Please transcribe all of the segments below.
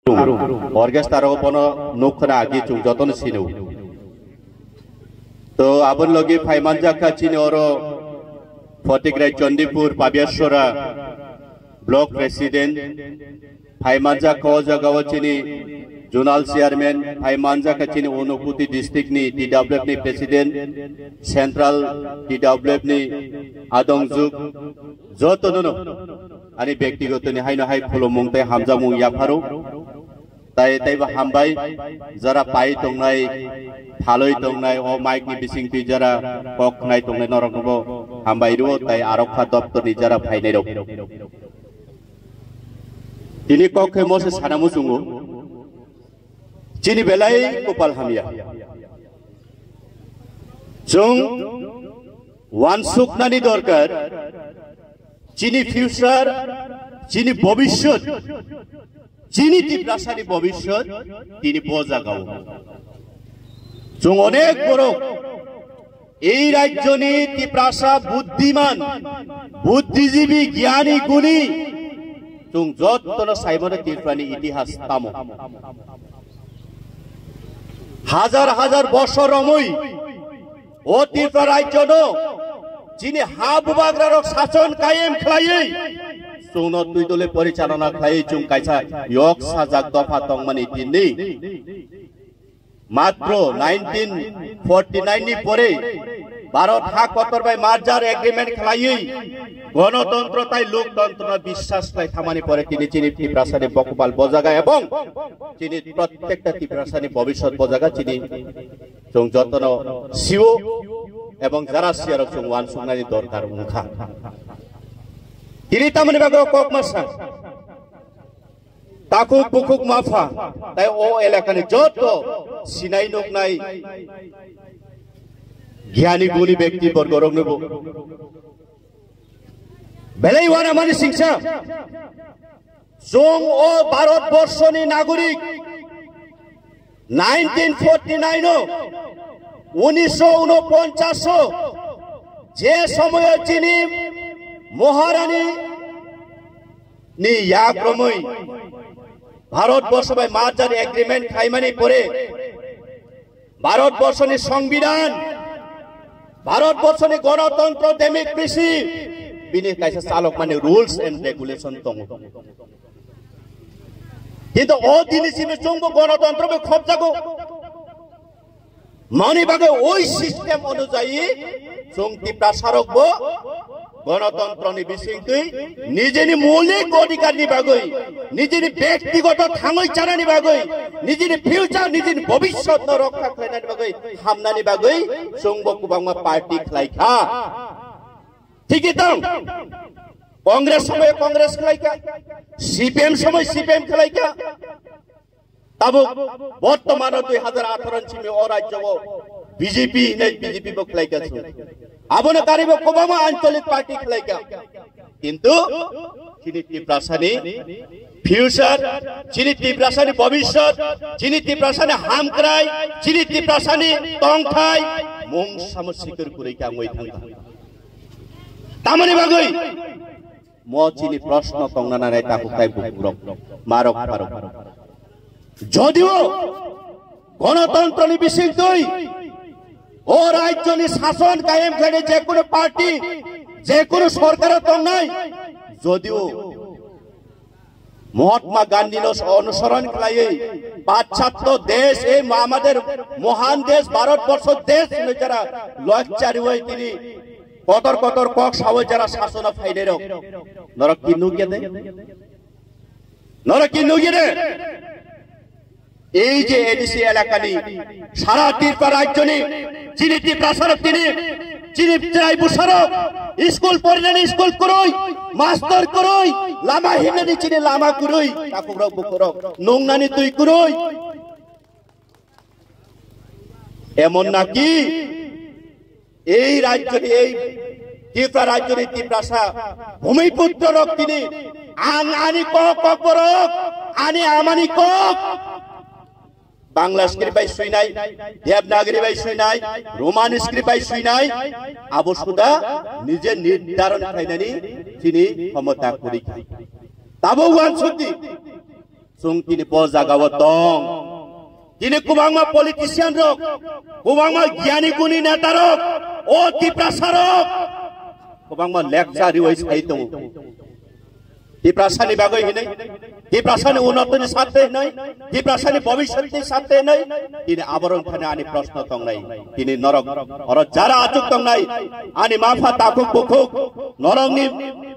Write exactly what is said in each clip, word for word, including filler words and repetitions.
Orchestra o bono nuk khna agi chung jotono sino. To abon logi phaimanjak kha chini oro Photigrai Chandipur Pabiasora Block President, phaimanjak kha o jaga o chini Zonal Chairman, phaimanjak kha chini Unakoti District ni T W F ni President, Central T W F ni adongjwk, jotono no ani byaktigoto ni haino hai khulumung tei hamjakmung yapharo. Tai taibo hambai, jara pai tongnai, phalwi tongnai, o mic ni bisingtwi jara kok khnai tongnai norokno bo hambai rwo, tai arokha doptor ni jara phainai rok. Tini kok khe mose sana muchungo, chini belai kopal hamya. Chwng wansuknani dorkar, chini future, chini bobishyot, chini Tiprasani bobishyot, tini bo jagao. Chwng onek borok ei rajyoni Tiprasa buddiman, buddijibi, giyani guni, chwng jottono saimano Tiprani itihas tamo. Hajar hajar bosor romwi o Tripura rajyono chini ha bubagrarok sason kayem khlaiwi chwngno twi dole porichalona khlaiwi chwng kaisa yok sajak dopha tongmani tini. Matro nineteen forty nine ni pore Bharat ha kotor bai merger agreement khlaiwi gonotontro tai loktontro no biswas khlai thamani pore tini chini Tiprasani bokopal bojaga ebong chini prottekta Tiprasani bobishyot bojaga chini chwng jotono sio ebong jara siyarok chwng wansuknani dorkar wngkha. Tini tamoni bagwi kok ma sa. Takhuk bukhuk mapha, tai o elakani joto sinai nuknai giyani guni bekti borgoroknobo belai wanamani singsa. Chwng o Bharat borshoni nagorik, nineteen forty nine o, unisho unoponchas o, je somoyo chini Maharani ni yak romwi Bharat borsho bai merger agreement khaimani pore Bharat borshoni songbidan, Bharat borshoni gonotontro, democracy, bini kaisa chalokmani rules and regulation tongo. Kintu o dini simi chwngbo gonotontro bai khopjago. Mani bagwi oi system onujayi chwng Tiprasarokbo gonotontroni bisingtwi nijini moulik odhikarni bagwi, nijini bektigoto thangwi chanani bagwi, nijini future, nijini bobishyotno rokha khlainani bagwi, hamnani bagwi chwngbo kwbangma party khlai kha. Thik tong, Congress somoy Congress khlai kha, C P M somoy C P M khlai kha. Tabuk bortomano dui hajar atharo ni simi o rajyo o B J P hinwi B J P bo khlai kha chwng. Abono karibo kwbangma ancholik party khlai kha. Kintu chini Tiprasani future, chini Tiprasani bobishyot, chini Tiprasani hamkrai, chini Tiprasani tongthai mung samo sikir kwrwi kha wngwi thangkha. Tamoni bagwi mo chini proshno tongna nanai takhuk tai bukhuk rok, marok pharok. Jodio gonotontroni bisingtwi o rajyoni sason kayem khlainai je kono party, je kono sorkaro tongnai, jodio Mahatma Gandhino onusoron khlaiwi pachchatto desh, ei amader mohan desh, Bharat borsho desh hinwi jara loichariwi tini kotor kotor kok sawi jara sasono phainairok. Norok ki nukya de? Norok ki nukya de? Ei je A D C elakani sara Tripura rajyoni chini Tiprasarok tini chini chwrai bwsarok school porinani school kwrwi, master kwrwi, lama himnani chini lama kwrwi, takhukrok bukhukrok nungnani twi kwrwi. Emon naki ei rajyoni, ei Tripura rajyoni Tiprasa bhumiputro rok tini ang ani kok kok borok, ani amani kok Bangla script bai swinai, Devanagari bai swinai, Roman script bai swinai, abo suda nije nirdharon khlainani chini khomota kwrwi kha. Tabo wansukdi. Chwng tini bo jagao tong. Tini kwbangma politician rok, kwbangma giyani guni neta rok, o Tiprasa rok, kwbangma lecture riwi sai tongo. Tiprasani bagwi hinwi, Tiprasani unnotini sarte hinwi, Tiprasani bhobishyotni sarte hinwi, tini aborok thani ani proshno tongnai. Tini norok, oro jara achuk tongnai, ani mapha takhuk bukhuk, norokni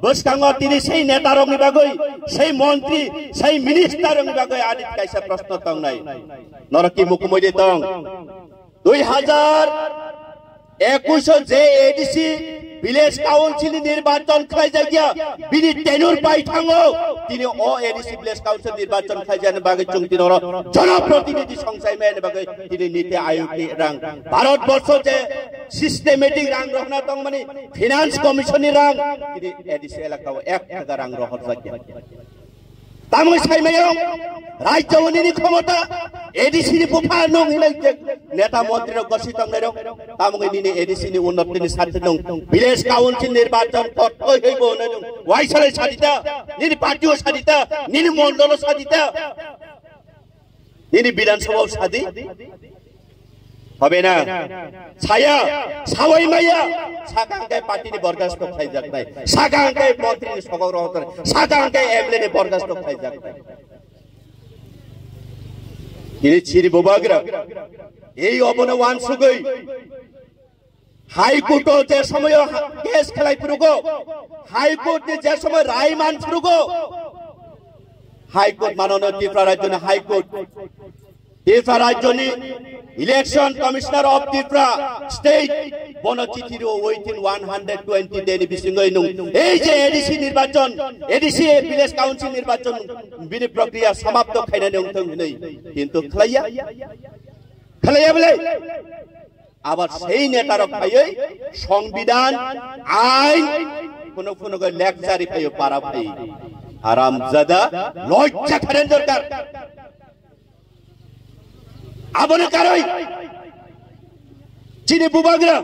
bwskango tini sei neta rokni bagwi, sei montri, sei minister rokni bagwi ani kaisa proshno tongnai. Norok ki mukumui de tong? Dui hazar ekush o je A D C village council ni nirbachon khlai jakya, bini tenure pai thango, tini o A D C village council nirbachon khlai jakya bagwi chwng tini oro jonoprotinidhi songchai mani bagwi tini niti ayog ni rang, Bharat borsho je systematic rang rohna tongmani finance commission ni rang, tini A D C elaka o ek taka rang rohor jakya. Tamoni saimayo, rajyo nini khomota, A D C ni bupha nung hinai je neta montri rok gosi tongnai rok, tamoni nini A D C ni unnotini sarte nung village council nirbachon kot oi hoi bo nai nung, waisalai sadita, nini party o sadita, nini mondolo sadita, nini Bidhan Sabha o sadi. Hobe na? Saya, sawai maya, sakang kai party ni borgas to khai jak nai, sakang kai montri ni sogok rohok nai, sakang kai M L A ni borgas to khai jak nai. Ini chiri bobagra, ei obono wansugui, High Court o je somoyo ha-, case khlai phurugo, High Court ni je somoy rai man phurugo, High Court manono Tripura rajyoni High Court, Tripura rajyoni Election Commissioner of Tripura State bono chithi rio within one hundred twenty day ni bisingoi nung ei je A D C nirbachon, A D C village council nirbachon bini prokriya samapto khainani wngthong hinwi, kintu khlaiya, khlaiya bole. Abar sei neta rok phaiwi songbidan, ain, kuno kuno go lecture phaiwi para phai. Haramzada, lojja kharen dorkar. Aboni karwi chini bubagra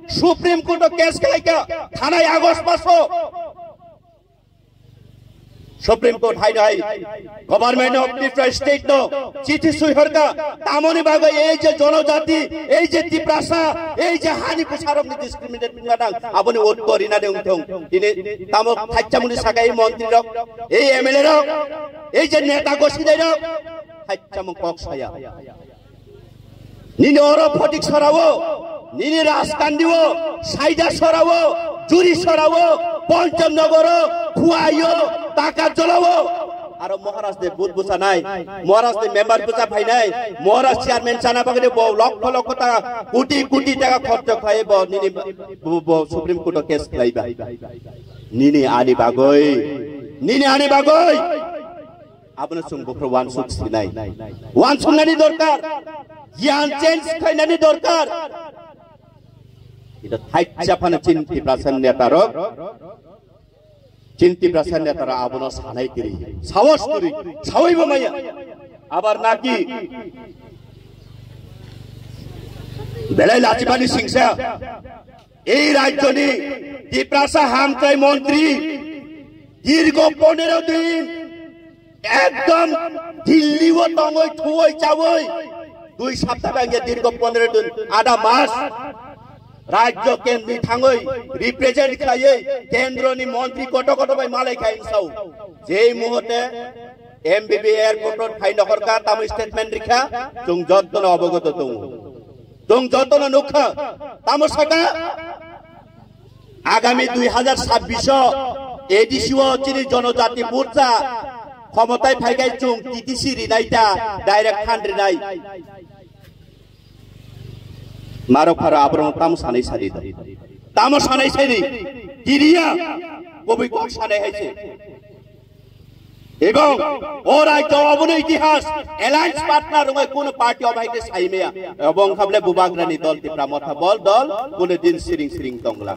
Supreme Court o case khlaika, thanai August maso. Supreme Court hai hai Government of Tripura State no chithi sui horka, tamoni bagwi ei je jonojati, ei je Tiprasa, ei je hani bwsarokni discriminate wngna nang, aboni uttor rina de wngthong. Tini tamo thaichamuni saka ei montri rok, ei M L A rok, ei je neta gosidai rok, thaichamung kok saya. Nini oro Photik Sorao, nini Raskandi o, Saida Sorao, Juri Sorao, Poncham Nogoro, Khuaio, Takajolao. Aro Maharaj de but busa nai, Maharaj de member busa phainai, Maharaj chairman chana bagwi bo lokho lokho taka, koti koti taka khorcho khlai bo nini bo, bo Supreme Court o case khlaiba. Nini ani bagwi, nini ani bagwi. Abono chwng buphuru wansuk sinai. Wansuknani dorkar. Giyan change khlainani dorkar. Ida thaiccha phano chini Tiprasa neta rok. Chini Tiprasa neta rok abono sanai kiri. Sahos kiri. Sawi bo maya. Abar naki belai lachimani singsa. Ei rajyoni Tiprasa hamkrai montri dirgo ponero din ekdom Dilli o tongoi thuoi chaoi dui sapta bangya dirgo ponero din ada mas rajyo kendri thangoi represent khlaioi kendroni montri koto koto bai malai khai sao. Jei muhote M B B airport o phai nohorka tamo statement rikha, chwng jottono obogoto tongo. Chwng jotono nukha, tamo saka, agami dui hazar sabbish o A D C o chini jonojati morcha khomotai phaikai chwng T T C rinai ta, direct fund rinai. Marok pharo aborok tamo sanai sadi da. Tamo sanai sadi. Kiriya, koboi kok sanai haise. Ebong o rajyo obono itihas alliance partner rwngai kuno party obo hai khe sai maya. Ebong kha bole Bubagrani dol Tipra Motha bol dol kuno din siring siring tongla.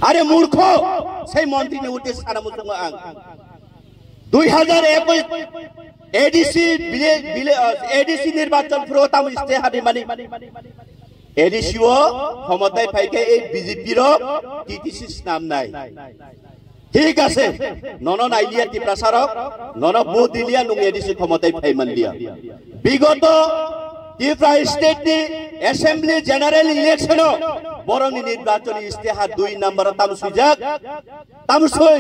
Are murkho, sei montri ni uddeshe sana muchungo ang. Dui hazar ekush A D C bile, bile, uh, A D C nirbachon phuru tamo stay hadi mani. A D C o khomotai phaikhe ei B J P rok T T C snamnai. Thik ase, nono nailiya Tiprasa rok, nono vote diliya, nung A D C khomotai phai manliya. Bigoto Tripura state ni assembly general election o borokni nirbachoni istihar dui number o tam swijak, tam swi.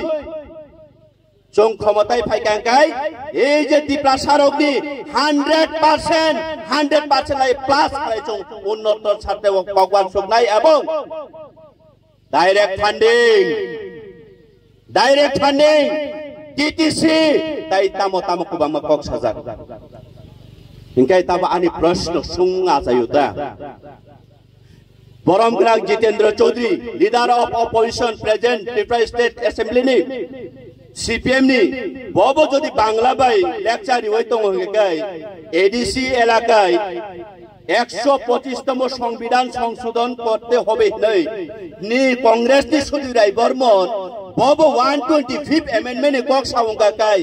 Chwng khomotai phai kang kai, ei je Tiprasa rokni hundred percent, hundred percent lai plus khlai chwng unnoto sarte o kokwan suknai ebong direct funding, direct funding, T T C, tai tamo tamo kwbangma kok sajak. Hinkhe tamo ani proshno sung achayo da. Borom Gwnang Jitendra Chaudhary, leader of opposition present Tripura State Assembly ni, C P M ni, bobo jodi Bangla bai lecture riwi tongo hwnkhe kai, A D C elakai, একশো পঁচিশতম সংবিধান সংশোধন করতে হবে hinwi ni Congress ni Sudhir Rai Barman bobo one twenty fifth amendment ni kok sa wngkha kai,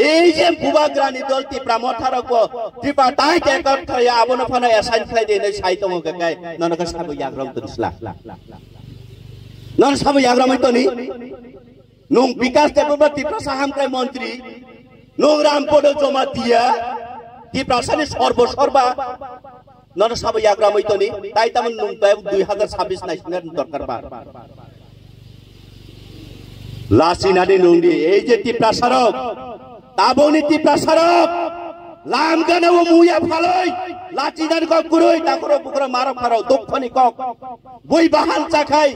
ei je bubagrani dol Tipra Motha rok bo Tripura tai te kok thaya abono phano assign khlai de hinwi sai tongo kai, nono khe sabo yagram toni sla, nono sabo yagram toni. Nung Bikas Debbarma Tiprasa Hamkrai Montri, nung Rampada Jamatia, Tiprasani sorbo sorba, nono sabo yagra moitoni, tai tamo nung tai dui hazar sabbish national dorkar ba. Lasinani nungdi, ei je Tiprasarok, taboni Tiprasarok, lamgana o muya phaloi, lachinan kok kuroi, takoro bukoro marok pharok, dukhoni kok. Bui bahan chakhai,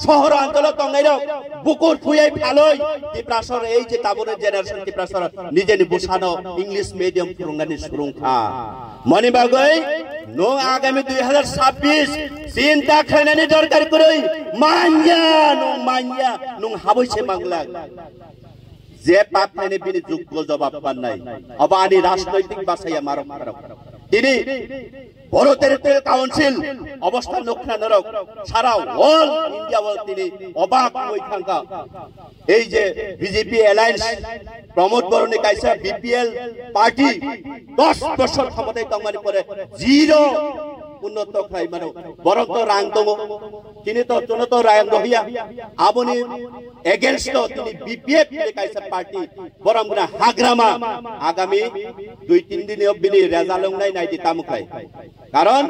sohor ancholo tongnairok, bukur phuyai phaloi, Tiprasor ei je taboni generation Tiprasor nijeni bwsano English medium phwrwngnani surungkha. Moni bagwi, nung agami dui hazar sabbish chinta khlainani dorkar kwrwi, manya, nung manya, nung habwi se manglak. Je pap khlainai bini joggo jobab mannai. Obo ani rajnoitik bwsaya marok marok. Tini Boro Territorial Council obostha nukha norok sara all India o tini obak wngwi thangkha. Ei je B J P Alliance Pramod Boroni kaisa B P L party dos bosor khomotai tongmani pore zero unnoto khlai mano. Borok to rang tongo, tini to jono to rang rohiya. Aboni against to tini B P F ni kaisa party, borom guna hagrama agami dui tin din o bini result wngnai nai di tamo khlai. Karon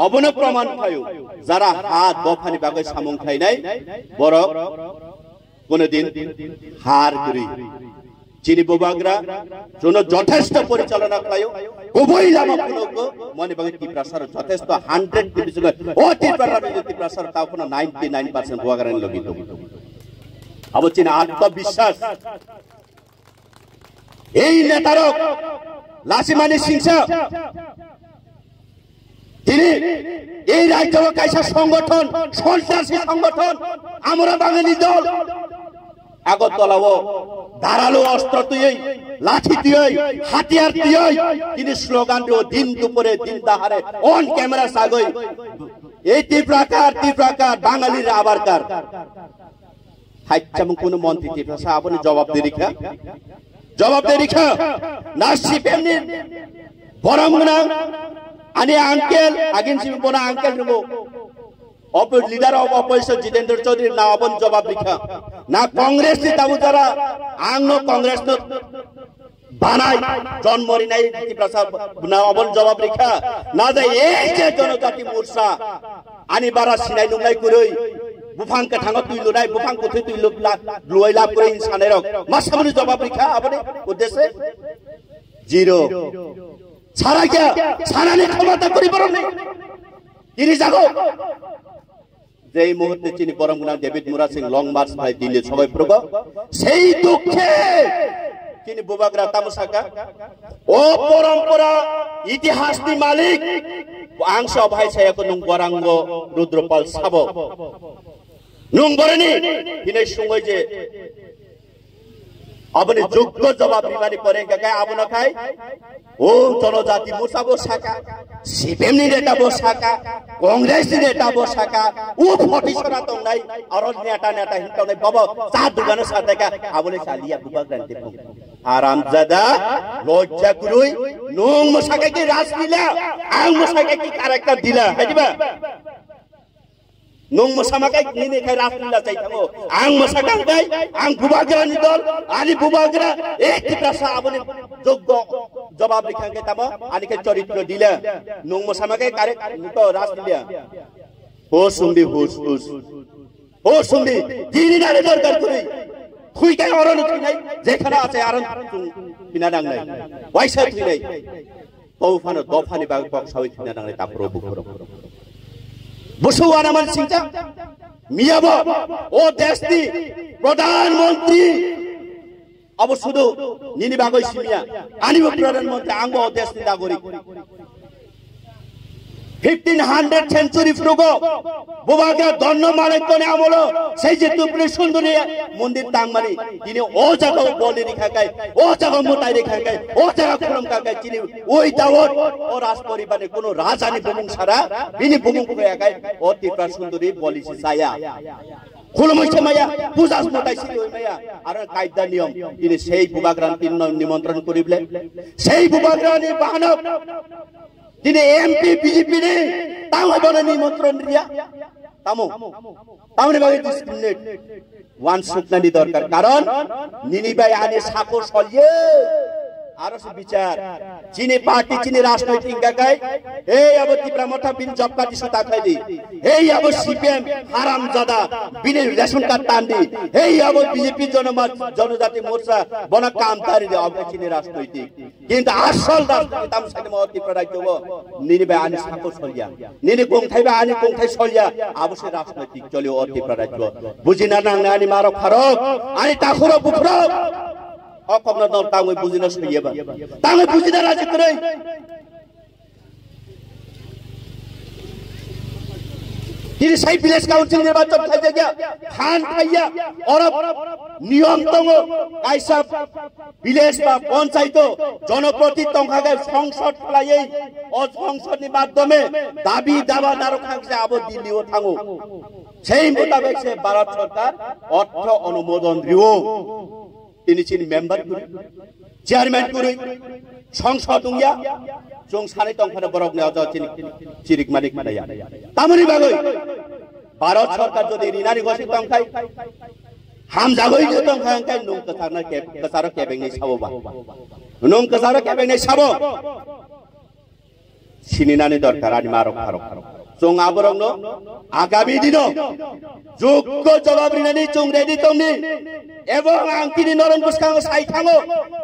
obono proman khlaio, jara ha dophani bagwi samung khlainai borok kono din har guri. Chini bubagra jono jothesto porichalona khlaio, kubui lama phunukgo, moni bagwi Tiprasaro jothesto hundred ti bisingo, o Tiprasaro, Tiprasaro tao phano ninety nine percent bubagrani logi tongo. Abo chini atmabiswas. Ei netarok, Lasimani Singsa, tini ei rajyo kaisa songothon, sontrasi songothon, amra Bangali dol. Agartala o daralu ostro tiyoi, lathi tiyoi, hatiyar tiyoi, tini slogan dio din dupore, din dahare, on camera sagoi. Ei Tiprakar, Tiprakar, Bangali rabarkar. Haichamung kuno montri Tiprasa aboni jawab de rikha. Jawab de rikha. Na C P M ni borom gwnang ani uncle, agin si bono uncle nungo. Opo-, leader of opposition Jitendra Chaudhary na aboni jawab rikha. Na Congress ni tabuk jara ang no Congress no banai, jonmo rinai Tiprasa na aboni jawab rikha. Na de ei je Jonojati Morcha, ani bara sinai nungnai kwrwi, buphang kwthango twi lunai, buphang kwthwi twi lu-, la-, luai lab kwrwi hin sanai rok. Ma samani jawab rikha aboni uddeshe? Zero. Sara kya? Sanani khomota kwrwi borokni. Tini jago. Jei muhurte chini borom gwnang David Murasing long march khlai Delhi sogoi phrugo. Sei dukhe chini bubagra tamo saka, o porompora itihasni malik, ang so bhai saya ko nung borango Rudropal sabo. Nung boroni hinai sungoi je Aboni joggo jawab rimani pore hingkha khe abono khai, o Jonojati Morcha bo saka, C P M ni neta bo saka, Congress ni neta bo saka, o photisora tongnai, aro neta neta hin tongnai, bobo cha dugano sa teka, aboni saliya bubagrani tepung. Haramzada, lojja kwrwi, nung mwsaka ki Raslila, ang mwsaka ki character dila, hai diba? Nwng mwsama kai nini khai Raslila chai thango. Ang mwsakang kai, ang bubagra ni dol, ani bubagra, eh, Tiprasa aboni joggo jobab rikha khe tamo, ani khai choritro dila. Nwng mwsama kai kare, nito Raslila. Hus umbi hus, hus. Hus umbi, dini nani dorkar kuri. Thui kai oro ni thui nai, jekhana achai aro ni thui na nang nai. Waisa thui nai. Tau phano dophani bagwi kok sawi thwina nangnai taphuro buphuro. Busu wanaman singcha miyabo o deshni pradhan mantri abo sudu nini bagwi simiya, anibo pradhan mantri, angbo o deshni nagorik. Fifteen hundred century phrugo bubagra Donno Manaikoni amolo sei je Tripuri Sunduri mondir tangmani, tini o jaga o boli rikha kai, o jaga o mwtai rikha kai, o jaga khulum kha kai, chini oi dawot o raj poribarni kuno rajani bumung sara bini bumung khoya kai o Tripura Sunduri boli si saya. Khulumui se maya, puja mwtai si oi maya, aro kaida niyom, tini sei bubagrani tini no nimontron kuri ble, sei bubagrani bahanok, tini M P B J P ni tangwi bono nimontron riya, tamo, tamoni bagwi discriminate. Wansuknani dorkar, karon nini bai ani sako solye. Aro se bichar. Chini party, chini rajnoitik hingka kai. Ei abo Tipra Motha bini job card issue ta khlai di. Ei abo C P M haramzada bini ration card tan di. Ei abo B J P Jonoma-, Jonojati Morcha bona kam tari di, abo chini rajnoitik. Kintu asol rajnoitik tam sani mo Tipra rajyo bo nini bai ani sako solya. Nini kongthai bai ani kongthai solya. Abo se rajnoitik choli o Tipra rajyo. Bujina nangnai ani marok pharok, ani takhurok buphurok. O kokno dor tangwi bujina soiya ba. Tangwi bujina raji kwrwi. Tini sai village council nirbachon khlaijakya, phan khaiya, oro niyom tongo, kaisa village ba ponchaito jonoproti tongkha khe songsod khlaiwi, o songsod ni madhyome dabi daba narwk kha khe abo Delhi o thango. Sei mutabek se Bharat Sarkar ortho onumodon riwo. Tini chini member kwrwi, chairman kwrwi, songsod wngya, chwng sanai tongphano borokni ojo chini chirik manik maya. Tamoni bagwi Bharat Sarkar jodi rinani gosi tongkhai, hamjagwi je tongkha hwnkhe nwng kwcharno keb-, kwcharo kebengni sabo ba. Nwng kwcharo kebengni sabo. Sininani dorkar ani marok pharok. Chwng aborokno agami dino jukko jawab rinani chwng ready tongni. Ebong ang tini norok bwskango sai thango.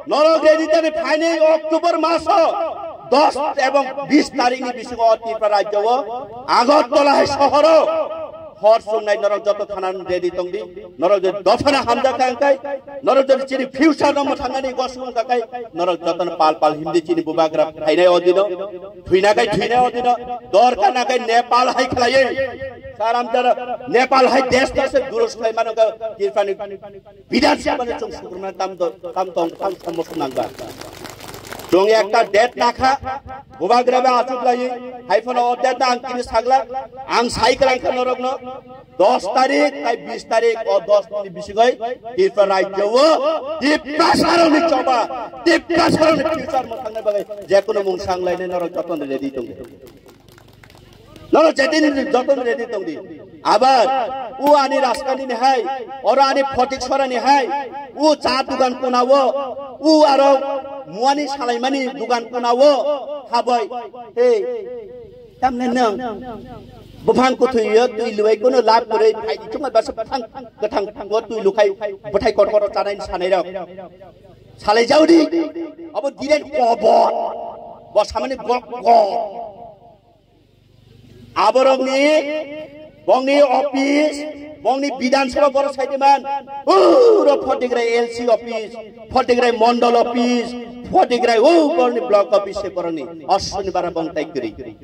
Norok ready tongni phainai October maso dos ebong bis tarikni bisingo o Tripura rajyo o Agartala hai sohoro hor chwngnai norok joto thana ready tongdi. Norok je dophana hamjakha hwnkhe, norok je chini future no mwthangnani gosung wngkha khe, norok jotono pal pal himdi chini bubagra phainai o dino, thwina khe thwinai o dino, dorkar na khe Nepal hai khlaiwi. Saram jara Nepal hai desh no se durus khlai mano khe Tripurani Bidhan Sabha no chwng sukrumna tam do-, tam tong, tam somos nangba. Chwng ekta date nakha, bubagra ba achuk lai, hai phano o date ang kini sagla, ang sai kwlang kha norokno, dos tarik tai bis tarik o dos ni bisingoi Tripura rajyo o Tiprasarokni choba, Tiprasarokni future mwthangna bagwi jekunu mung sang lainai norok jotono ready tongdi. Nono jetin joton ready tongdi. Abar, u ani raskani ni hai, oro ani photik sora ni hai, u cha dugan kuna o, u aro muani salaimani dugan kuna o, haboi, hey, tamne nang, buphang kuthwi yo, twi luai kono lab kwrwi, phai di chuma basa buphang kwthang o twi lukhai, bwthai kotor kotor chanai sanai rok. Salai jaudi, abo diren kobor, bo samani gok gok. Aborokni, bongni office, bongni Bidhan Sabha borok saidiman, puro Photograi L C office, Photograi Mondol office, Photograi, o borokni block office se borokni, Ashwini bara bong tai kwrwi.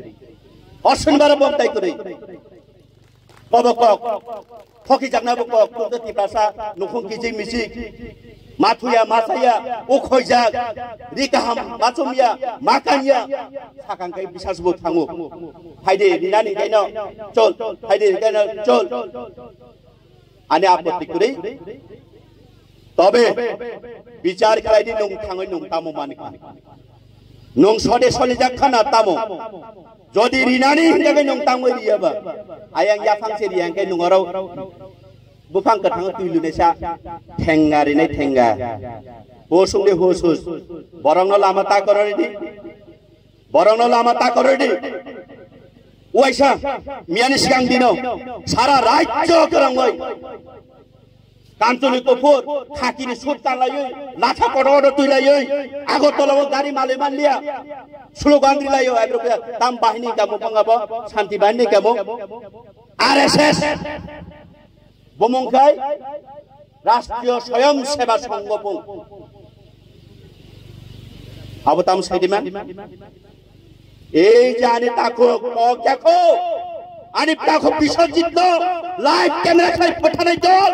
Ashwini bara bong tai kwrwi. Bobo kok, thoki jakna bo kok, tungto Tiprasa, nukhung kijik mijik, mathuya, masaya, ukhoijak, ri kaham, machumya, makanya, sakang kai bisas bo thango. Haide, rinani kaino, chol, haide, kaino, chol. Ani apotti kwrwi. Tobe, bichar khlaidi nung thangwi nung tamo manikha. Nwng sode solijak khana tamo? Jodi rinani hingke nwng tangwi riyaba, ayang yaphang se riyang ke nwng oro buphang kwthang twi lunaisa thenga rinai thenga. Husung de hus hus. Borokno lama ta korori di. Borokno lama ta korori di. Uaisa miyani sigang dino sara rajyo kwrangwi Kamchwlwi kuphur, khakini sut tanlaiwi, latha kotor kotor twilaiwi, Agartala o gari malwi manliya. Slogan rilaio, aibro khe tam bahini kamo bangabo, Shanti bahini kamo, R S S. Bumung khai, Rashtriya Swayam Seva Sangh bung. Abo tam saidiman. Ei je ani takhuk, kok yakho, ani takhuk Biswajit no live camera khlai phathanai dol.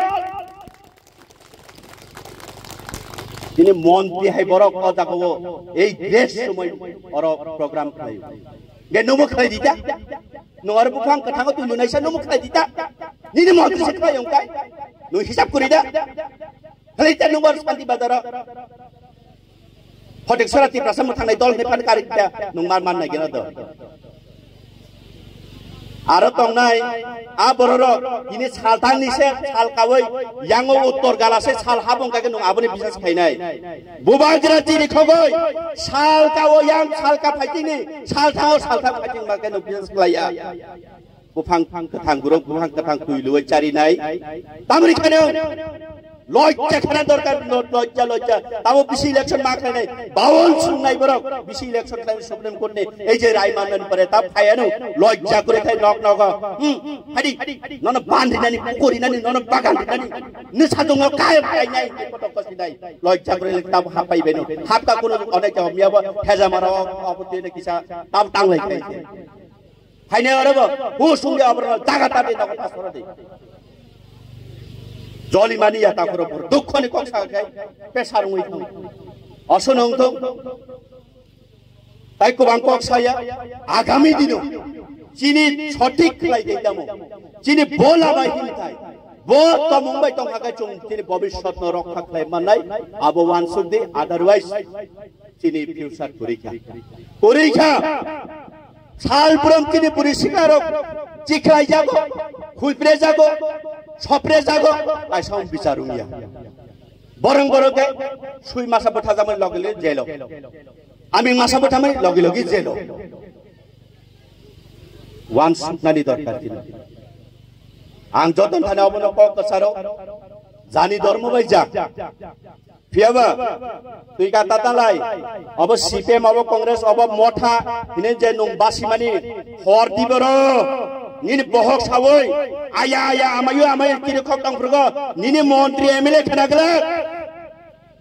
Tini montri hai borok o jaga o ei dress sumai oro program khlai. Ge numo khlai dita. Nung aro buphang kwthango twi lunaisa numo khlai dita. Nini montri se khlai ongkai. Nung hisab kuri da. Khlai ta nung aro Shanti Bazar o. Photiksora Tiprasa mwthangnai dol hinwi phano kari kha, nwng mar man nai gena do. Aro tongnai a bororok bini saltangni se sal kawi yango uttor gala se sal habong kake nwng aboni business khainai. Bubagra chini khogoi sal kao yang sal ka phaitini sal thao sal thao phaiting ma khe nwng business khlaiya. Buphang kwthang borok buphang kwthang twi luwi charinai. Tamri khano lojja khana dorkar, lo-, lojja, lojja. Tamo bisi election ma khlainai. Bawon sungnai borok bisi election khlai Supreme Court ni. Ei je rai manmani pore ta phayanu lojja kore thai nok nok. Hmm, hadi. Nono ban rinani, pukori nani, nono bagan rinani. Ni sadungo kayam kainai, ni kotok kosinai. Lojja kore le tamo hapai beno. Hapka kuno onek jawab miyabo, heza maro, obo tene kisa, tam tanglai kai. Haine oro bo, husung de abro jaga ta de nago ta soro de. Joli mani ya ta koro bor, dukho ni kok sa kai, pesar ngui thang. Oso nong thong. Tai kubang kok saya, agami dino. Chini sothik khlai de tamo. Chini bola bai hin thai. Bo tomung bai tong hakai chung chini bobiswt no rokha khlai manai. Abo wansuk de, otherwise. Chini future kwrwi kha. Kwrwi kha. Sal brum chini buri sikarok chikhlai jago, khuipre jago, sopre jago, kaisa wng bichar wngya. Borong borok khe sui masa bwtha jamani logi logi jelo. Ami masa bwtha mani logi logi jelo. Wansuknani dorkar chini. Ang joton thani obono kok kwcharo jani dormo bai ja. Phiyaba, twi kata talai, obo C P M, obo Congress, obo Motha, hini je nung basimani hor diboro, nini bohok sawi, aya, aya, amayu, amayu, kiri khok tong phrugo, nini montri M L A khana glak.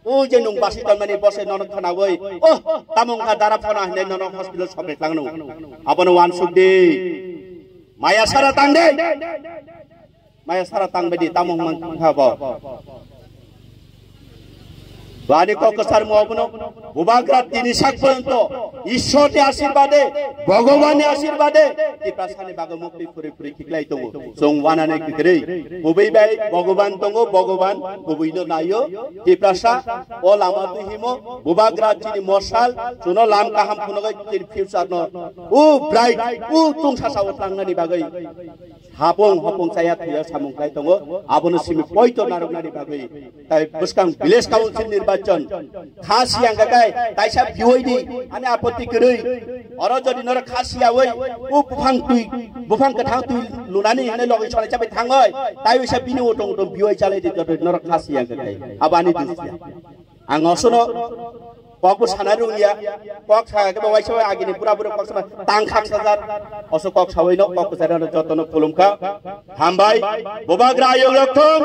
O je nung basi tongmani bose nono khanawi, oh, tamung kha dara phona hine nono hospital sobe tlang nung. Abono wansuk di. Maya sara tang de. Maya sara tang bedi tamung mang kha bo. Bani kok kesar mo abono bubagra tini sak porjonto Ishwar ni ashirbade, Bhagwan ni ashirbade, Tiprasa ni bago mukti phuri phuri khiklai tongo. Chwng wanani kwrwi. Kubui bai Bhagwan tongo, Bhagwan kubui no naio. Tiprasa o lama twi himo, bubagra chini morsal, chuno lam kaham phunugwi chini future no. O bright, o tungsasa o tangnani bagwi. Hapung hopung chaya thuya samung khlai tongo, abono simi poito narwknani bagwi. Tai bwskang village council nirbachon kha siyang kha kai, kaisa biwai di, ani apotti kwrwi. Oro jodi norok kha siyawi, o buphang twi, buphang kwthang twi lunani hwnwi logi solai chabai thangoi, tai wisa bini utong utong biwai chalai di, jodi norok kha siyang kha kai. Abo ani dusya. Ang osono kok bo sana rungya, kok sa khe bo waisa agini pura pura kok sa tang khak sajar, oso kok sawi no kok kwcharo jotono khulum kha. Hambai, bubagra ayok rok thung,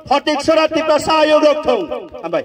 photik sora Tiprasa ayok rok thung. Hambai.